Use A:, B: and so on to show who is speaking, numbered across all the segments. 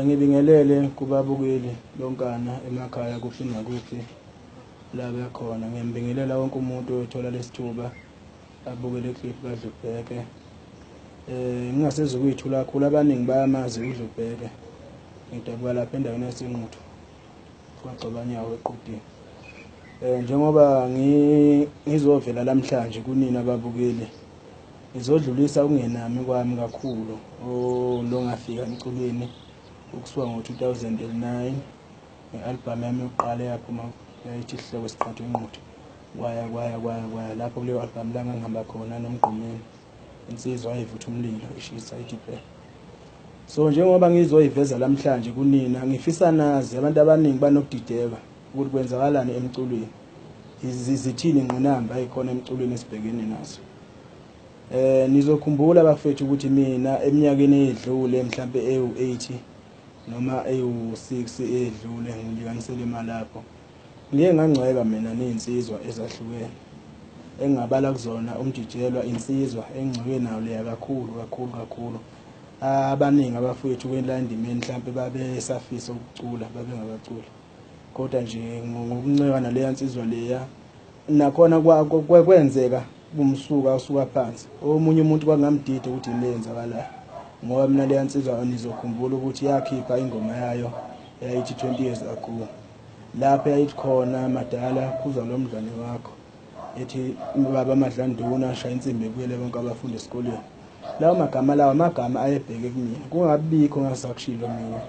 A: Ngibingelele kubabukeli lonkana emakhaya kuphi nakuphi la bekhona. Ngiyambingelela wonke umuntu oyothola lesithuba abuke le clip kaDlubheke. Ngingasezukuyithula kakhulu, abaningi bayamazi uDlubheke. Ngidabuka lapha endaweni yaseNquthu kwaGcobanyawo eQudini. Njengoba ngizovela namhlanje kunina ababukeli, ngizodlulisa ukungenami kwami kakhulu lo ngafika emculweni ukusuka ngo-2009 nge-albhamu yami yokuqala eyaphuma yayithi Isihloko Siqhathwa Inquthu. Kwaya kwaya kwaya kwaya lapho kuleyo albhamu la ngangihamba khona noMgqumeni, insizwa ayivutha umlilo ishisa ithi bhe. So njengoba ngizoyiveza namhlanje kunina, ngifisa nazi abantu abaningi banokudideka ukuthi kwenzakalani emculweni, zithini ingqinamba eyikhona emculweni esibhekene nazo. Nizokhumbula bafethu ukuthi mina eminyakeni eyedlule mhlambe ewu-8 noma ewu-6 eyedlule, ngilinganisele imali lapho, ngiye ngangcweka mina nezinsizwa ezahlukene engingabala kuzona uMjijelwa, insizwa engcweke nayo leya kakhulu kakhulu kakhulu. Abaningi abafowethu kwela endimeni mhlampe babesafisa ukucula, babengabaculi, kodwa nje ngokunceka naleya nsizwa leya nakhona kwenzeka kumsuka usuka phansi. Omunye umuntu kwangamdida ukuthi yini leyenzakalayo, ngoba mina leya nsizwa nizokhumbula ukuthi yakhipha ingoma yayo yayithi 20 years ago, lapho yayithi khona madala khuza lo mdlwane wakho, ethi baba Madlanduna shaya insimbi ebuyele bonke abafundi esikoleni. Lawo magama lawo amagama ayebheke kumina, kungabikho ngasakushilo mina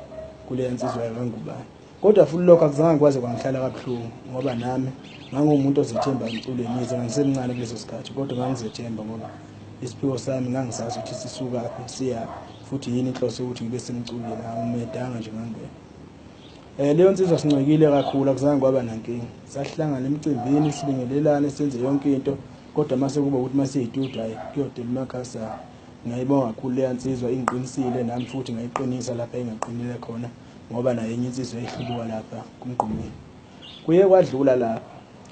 A: kuleya nsizwa yakangubani. Kodwa futhi lokho akuzange kwaze kwangihlala kabuhlungu, ngoba nami ngangumuntu ozethemba emculweni, yize ngangisemncane kuleso sikhathi, kodwa ngangizethemba ngoba isiphiwo sami ngangisazi ukuthi sisukaphi siyaphi, futhi yini inhloso yokuthi ngibe semculweni. Angimedanga nje ngangena. Leyo nsizwa sincekile kakhulu, akuzange kwaba nankinga. Sahlangana emcimbini, sibingelelane, senze yonke into, kodwa mase kuba ukuthi masiyitudio, hayi kuyodela umakhasa. Ngiyayibonga kakhulu leya nsizwa, ingiqinisile nami futhi ngayiqinisa lapha engaqinile khona, ngoba nayo enye insizwa eyihlubuka lapha kuMgqumeni. Kuye kwadlula lapha,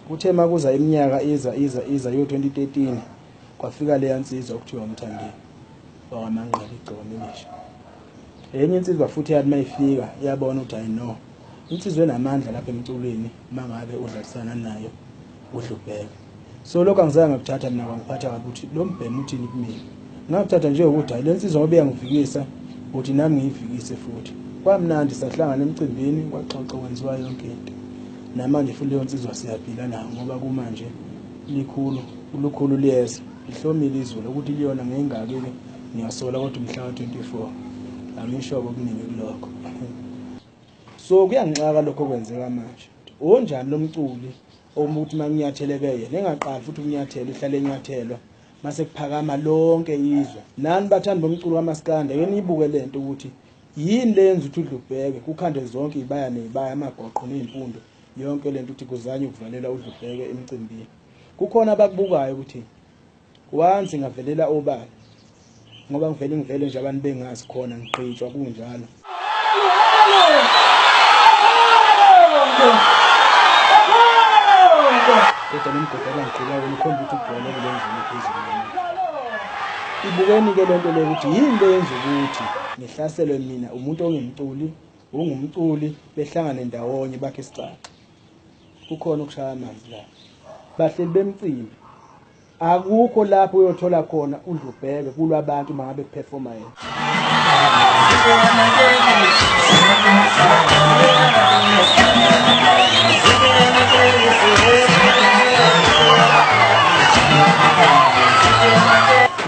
A: kuthe makuza iminyaka iza iza iza yo 2013 kwafika leya nsizwa okuthiwa uMthandeni wakwaManqele igcokama elisha. Enye insizwa futhi yathi mayifika yabona ukuthi hayi no, insizwa enamandla lapha emculweni mangabe udlalisana nayo uDlubheke. So lokho angizange ngakuthatha mina, kwangiphatha kabi ukuthi lo mbhemu uthini kumina. Ngakuthatha nje ukuthi hayi le nsizwa ngoba iyangivikisa ukuthi nami ngiyivikise futhi. Kwamnandi, sahlangana emcimbini, kwaxoxa, kwenziwa yonke into. Namanje futhi leyo nsizwa siyaphila nayo, ngoba kumanje likhulu ulukhulu liyeza, lihlomile izulu ukuthi liyona ngeyingaki-ke ngiyasola, kodwa umhla ka-24 angisho okuningi kulokho. So kuyangixaka lokho okwenzeka manje. Onjani lo mculi omuthi makunyatheleke yena engaqali futhi ukunyathela, ihlale enyathelwa mase kuphakama lonke izwe. Nani bathandi bomculo kaMaskandi, ake niyibuke lento ukuthi yini le yenza ukuthi uDlubheke kukhande zonke izibaya nezibaya, amagoqo nezimfundo, yonke lento ukuthi kuzanywe ukuvalela uDlubheke emcimbini. Kukhona abakubukayo ukuthi once ngavelela obala, ngoba ngivele ngivele nje abantu bengazi khona ngigqitshwa kunjalo. Kodwa lo mgodi abangigqila wona ukhomba ukuthi ugcwele kule ndlela ephezulu. Ibukeni-ke le nto leyo ukuthi yini le yenza ukuthi ngihlaselwe mina umuntu ongemculi, ungumculi, behlangane ndawonye bakhe isixaxa. Kukhona ukushaya amanzi la. Bahleli bemcimbi, akukho lapho uyothola khona uDlubheke kulwa abantu mangabe kuperforma yena.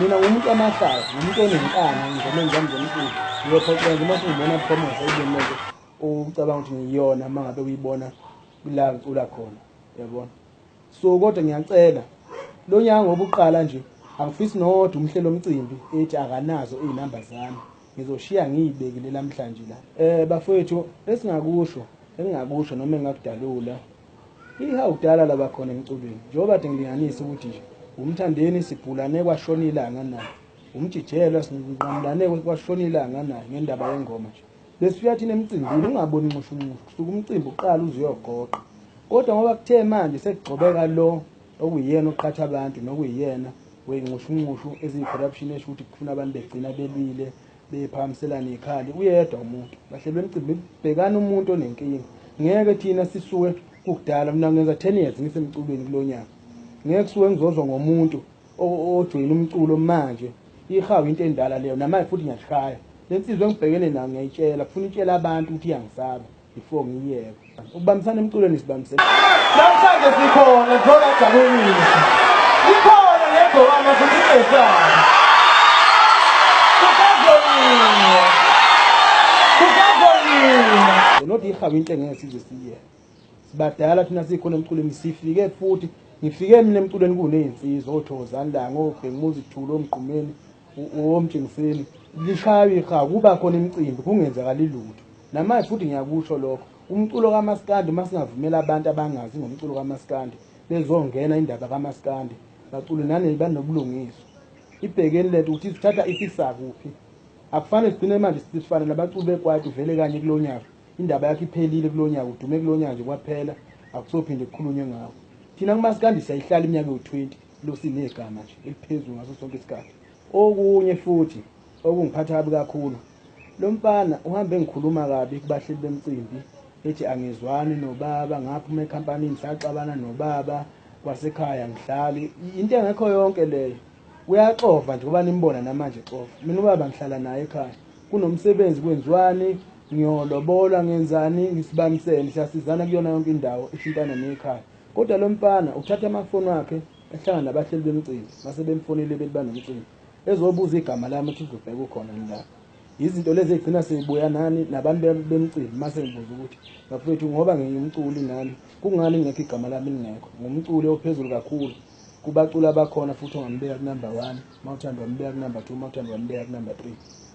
A: Mina ngumuntu amahlaya, ngumuntu onenkani engomeni zami zomculo. Ngiyophoxeka nje uma sengibona phomoza ibone lento ucabanga ukuthi ngiyona uma ngabe uyibona la ngicula khona, uyabona. So kodwa ngiyacela lo nyaka ngoba uqala nje, angifisi nodwa umhlelo omcimbi ethi akanazo izinamba zami, ngizoshiya ngiyibekile namhlanje la. Bafowethu, esingakusho engingakusho noma engakudalula, ihawu kudala laba khona emculweni, njengoba kade ngilinganisa ukuthi nje uMthandeni sibhulane kwashona ilanga naye, uMjijelwa sinqamulane kwashona ilanga naye ngendaba yengoma nje. Besifika thina emcimbini ungaboni nxushunxushu, kusuka umcimbi uqala uze uyogoqa. Kodwa ngoba kuthe manje sekugcobeka lo okuyiyena oqhatha abantu nokuyiyena weyinxushunxushu eziyi-corruption, esho ukuthi kufuna abantu begcina belwile, Bephakamiselana ikhali uyedwa umuntu. Bahleli bemcimbi bhekana umuntu onenkinga. Ngeke thina sisuke kukudala mina ngenza 10 years ngisemculweni kulonyaka. Ngeke kusuke ngizozwa ngomuntu ojoyina umculo manje. Ihawu into endala leyo namanje futhi ngiyashaya. Lensizwa engibhekene nayo ngiyayitshela, kufuna itshela abantu ukuthi iyangisaba before ngiyiyeke. Ukubambisana emculweni sibambisene.
B: Namhlanje sikhona thola jabulisa. Ikhona negowama futhi ingesana. Kusazoniwa. Kusazoniwa.
A: Not ihawu into engeke size siyeke. Sibadala thina sikhona emculweni sifike futhi ngifike mina emculweni kunezinsizwa oThokozani Langa oBhekumuzi Thulu oMgqumeni oMtshengiseni lishaywa ihawu kuba khona imicimbi kungenzakali lutho. Namanje futhi ngiyakusho lokho umculo kaMaskandi uma singavumela abantu abangazi ngomculo kaMaskandi bezongena indaba kaMaskandi bacule nane banobulungiswa. Ibhekeni lento ukuthi sithatha isisa kuphi. Akufanele sigcine manje sifana nabaculi bekwaito vele kanye kulonyaka. Indaba yakhe iphelile kulonyaka udume kulonyaka nje kwaphela akusophinde kukhulunywe ngawo. Thina kuMaskandi siyayihlala iminyaka ewu-20 lo sinegama nje eliphezulu ngaso sonke isikhathi. Okunye futhi okungiphatha kabi kakhulu lo mfana uhambe ngikhuluma kabi kubahleli bemcimbi ethi angizwani nobaba ngaphuma ekhampanini saxabana nobaba kwasekhaya ngihlali into engekho yonke leyo. Uyaxova nje ngoba nimbona namanje exova. Mina ubaba ngihlala naye ekhaya. Kunomsebenzi kwenziwani ngiyolobola ngenzani ngisibambisene siyasizana kuyona yonke indawo ethintana nekhaya. Kodwa lo mfana uthatha amafoni wakhe ehlangana nabahleli bemcimbi mase bemfonile bethi banomcimbi ezobuza igama lami ukuthi uzobheka ukhona la. Izinto lezi egcina seyibuya nani nabantu bemcimbi mase ngibuza ukuthi bafethu ngoba ngiyumculi nami kungani ngekho igama lami lingekho. Ngumculi ophezulu kakhulu kubaculi abakhona futhi ongambeka ku number 1 mawuthanda wambeka ku number 2 mawuthanda wambeka ku number 3.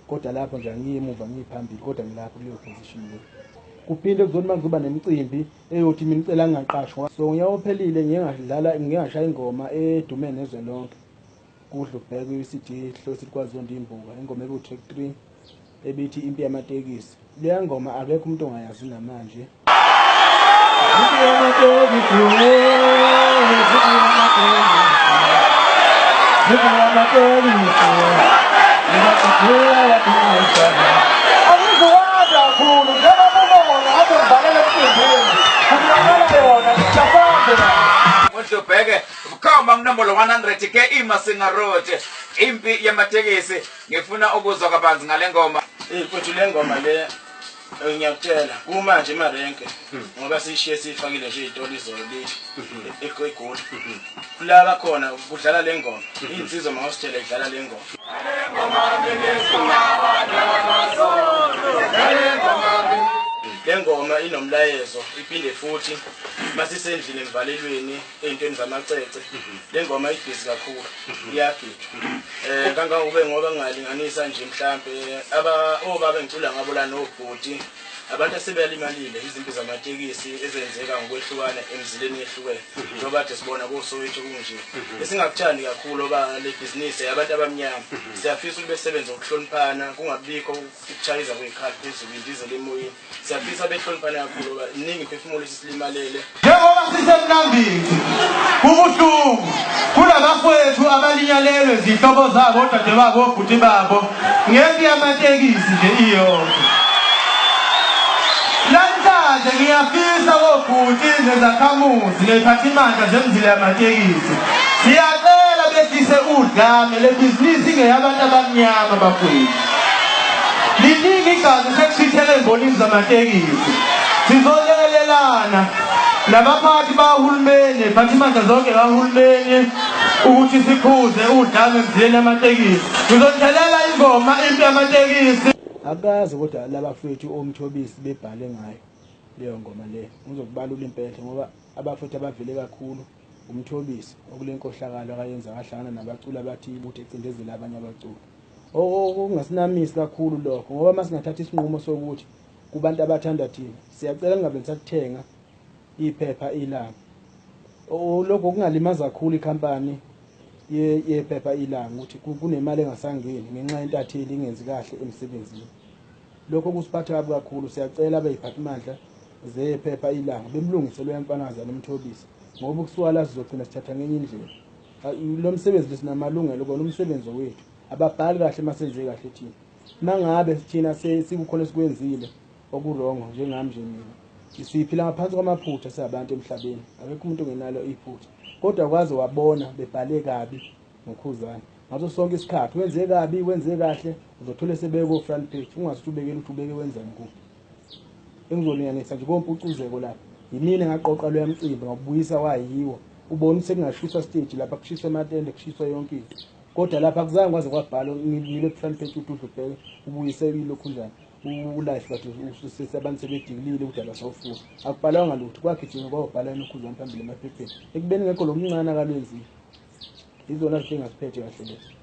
A: Kodwa lapho nje angiyi emuva ngiyiphambili kodwa ngilapho kuleyo position leyo. Kuphinde kuzothi makuzoba nemicimbi eyothi mina ngicela ngingaqashwa. So ngonyaka ophelile ngiye ngadlala ngiye ngashaya ingoma edume nezwe lonke. Kudla ubheke i-CD Hlosi Kwazonda Imbuka ingoma ebu track 3 ebithi impi yamatekisi. Leya ngoma akekho umuntu ongayazi namanje.
B: Impi yamatekisi, impi yamatekisi. Impi yamatekisi. Angizuwanda kakhulu njengoba ubona ngabe ngivalele emcimbini. Kubonakala yona ngiyafamba la.
C: Udlubheke bukhoma kunombolo 100 ke iMasinga Road impi yamatekisi. Ngifuna ukuzwa kabanzi ngale ngoma.
A: Mfowethu le ngoma le ngiyakutshela kumanje emarenke ngoba sishiye sifakile nje izitolo izolo lithi eGoli. Kulala khona kudlala le ngoma. Insizwa mawusitshela idlala le ngoma. Le ngoma inomlayezo iphinde futhi masisendlini emvalelweni ey'ntweni zamacece. Le ngoma ibhizi kakhulu iyagidwa. Kangangokube ngoba ngingalinganisa nje mhlampe aba obaba engicula ngabo la nobhuti abantu asebelimalile izimpi zamatekisi ezenzeka ngokwehlukana emzileni ehlukene njengoba kade sibona koSoweto kunje. Esingakuthandi kakhulu oba le bhizinisi yabantu abamnyama. Siyafisa ukuthi besebenze ngokuhloniphana kungabikho ukuchayiza kwey'khali phezulu indizela emoyeni. Siyafisa behloniphane kakhulu ngoba iningi imiphefumulo esisilimalele.
B: Njengoba sisemnambithi kubuhlungu kulabafowethu abalinyalelwe zihlobo zabo odade babo obhuti babo ngempi yamatekisi nje iyodwa. Namhlanje ngiyafisa kobhuti nezakhamuzi neziphathimandla zemzila yamatekisi siyacela behlise udlame le bhizinisi ingeyabantu abamnyama bafowethu. Liningi igazi sekushithele embonini zamatekisi. Sizolekelelana nabaphathi bahulumeni neziphathimandla zonke kahulumeni ukuthi sikhuze udlame emzileni yamatekisi. Ngizonidlalela ingoma impi yamatekisi.
A: Akazi kodwa labafethu oMthobisi bebhale ngayo leyo ngoma leyo. Ngizokubalula impela ngoba abafethu abavele kakhulu uMthobisi okule nkohlakalo akayenza kahlangana nabaculi abathile ukuthi ecindezele abanye abaculi. Okungasinamisi kakhulu lokho ngoba masingathatha isinqumo sokuthi kubantu abathanda thina siyacela ningabe nisathenga iphepha ilanga. Lokho kungalimaza kakhulu ikhampani yephepha ilanga ukuthi kunemali engasangeni ngenxa yentatheli ingenzi kahle emsebenzini. Lokho kusiphatha kabi kakhulu. Siyacela abeyiphathimandla zephepha ilanga bemlungise loya mfanazana uMthobisi ngoba ukusuka la sizogcina sithatha ngenye indlela. Lo msebenzi lesinamalungelo kona umsebenzi wethu. Ababhali kahle masenze kahle thina. Mangabe thina sekukhona esikwenzile okurongo njengami nje mina, siphila ngaphansi kwamaphutha singabantu emhlabeni, akekho umuntu ongenalo iphutha, kodwa kwaze wabona bebhale kabi ngoKhuzani ngaso sonke isikhathi. Wenze kabi, wenze kahle, uzothola sebeko front page, ungazi ukuthi ubekele ukuthi ubeke wenzani kuphi. Engizolinganisa nje kompucuzeko lapha, yimina engaqoqa loya mcimbi ngawubuyisa wayiwo. Ubona ukuthi sekungashiswa stage lapha, kushiswa amatende, kushiswa yonke into, kodwa lapha akuzange kwaze kwabhalwa ngile front page ukuthi udlubheke ubuyise ilokhu njani ulife kade abantu sebedikilile ukuthi abasawufuni. Akubhalwanga lutho, kwagijima kwawubhala enoKhuzani phambili emaphepheni, ekubeni ngekho lo mncane akalwenzile. Izona zinto engasiphethe kahle lezi.